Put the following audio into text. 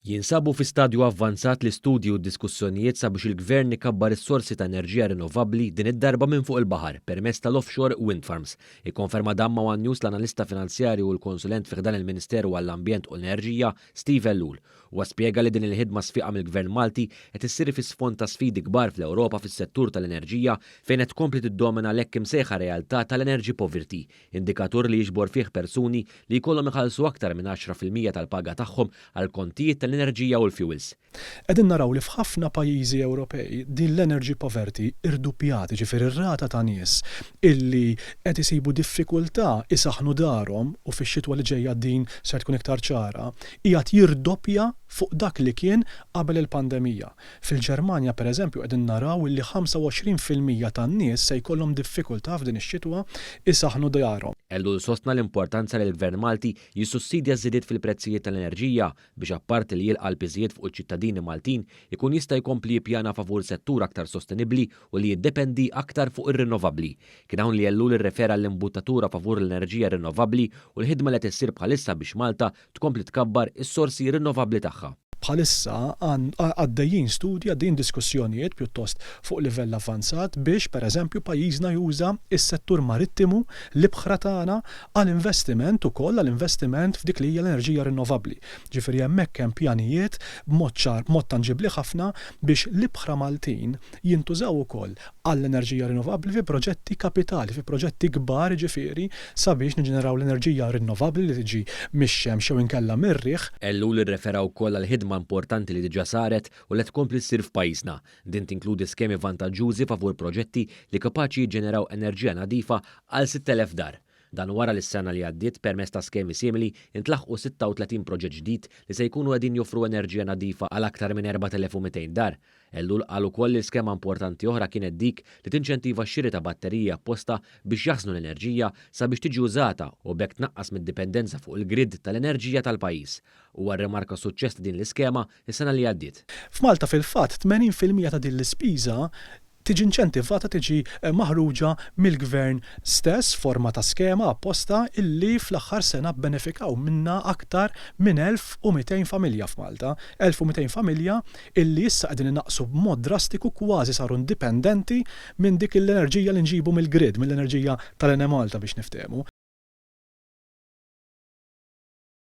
Jinsabu fi stadju avvanzat l-istudji u d-diskussjonijiet sabiex il-Gvern ikabbar is-sorsi ta' enerġija rinnovabbli din id-darba minn fuq il-baħar permezz tal-offshore wind farms. Ikkonferma dan ma' one News l-analista finanzjarju u l-konsulent fi ħdan il-Ministeru għall-Ambjent u l-Enerġija, Steve Ellul. Huwa spjega li din il-ħidma sfiqa mill-Gvern Malti qed issir fi sfond ta' sfidi kbar fl-Ewropa fis-settur tal-enerġija fejn qed tkompli tiddomina l-hekk imsejħa realtà tal-energy poverty, indikatur li jiġbor fih persuni li jkollhom iħallsu aktar minn 10% tal-paga tagħhom għal kontijiet tal-enerġija u l-fuels. Qegħdin naraw li f'ħafna pajjiżi Ewropej din l-energy poverty irdupjat, jiġifieri r-rata ta' nies illi qed isibu diffikultà isaħħnu darhom, u fix-xitwa li ġejja din ser tkun iktar ċara, qiegħed jirdoppja fuq dak li kien qabel il-pandemija. Fil-Ġermanja, pereżempju, qegħdin naraw illi 25% tan-nies se jkollhom diffikultà f'din ix-xitwa isaħħnu djarhom. Ellul sostna l-importanza li l-Gvern Malti jissussidja ż-żidiet fil-prezzijiet tal-enerġija biex apparti li jilqa' l-piżijiet fuq iċ-ċittadini Maltin ikun jista' jkompli jippjana favur settur aktar sostenibbli u li jiddependi aktar fuq ir-rinnovabbli. Kien hawn li Ellul irrefera l-imbuttatura favur l-enerġija rinnovabbli u l-ħidma li qed issir bħalissa biex Malta tkompli tkabbar is-sorsi rinnovabbli tagħha. Bħalissa għaddejjin studji, għaddejjin diskussjonijiet pjuttost fuq livell avvanzat biex, pereżempju, pajjiżna juża s-settur marittimu, l-ibħra tagħna, għal investiment ukoll, għal investiment f'dik li hija l-enerġija rinnovabbli. Ġifieri hemmhekk hemm pjanijiet b'mod ċar, b'mod tanġibbli ħafna biex l-ibħra Maltin jintużaw ukoll għall-enerġija rinnovabbli fi proġetti kapitali, fi proġetti kbar jiġifieri sabiex niġġeneraw l-enerġija rinnovabbli li tiġi mix-xemx jew inkella mir-riħ. Ellul irrefera wkoll għall-ħidma importanti li diġà saret u li qed tkompli ssir f'pajjiżna. Din tinkludi skemi vantaġġużi favur proġetti li kapaċi jiġġeneraw enerġija nadifa għal 6,000 dar. Dan wara li s-sena li għaddiet permezz ta' skemi simili intlaħqu 36 proġett ġdid li se jkunu qegħdin joffru enerġija nadifa għal aktar minn 4,200 dar. Ellul qal ukoll li skema importanti oħra kienet dik li tinċentiva x-xiri ta' batteriji apposta biex jaħżnu l-enerġija sabiex tiġi użata u b'hekk tnaqqas mid-dipendenza fuq il-grid tal-enerġija tal-pajjiż. Huwa rrimarka suċċess ta' din l-iskema s-sena li għaddiet. F'Malta fil-fatt 80% ta' din l-ispiża tiġi inċentivata tiġi maħruġa mill-Gvern stess forma ta' skema apposta illi fl-aħħar sena bbenefikaw minnha aktar minn 1,200 familja f'Malta. 1,200 familja illi issa qegħdin inaqqsu b'mod drastiku kważi saru indipendenti minn dik l-enerġija li nġibu mill-grid, mill-enerġija tal-Enemalta biex niftehmu.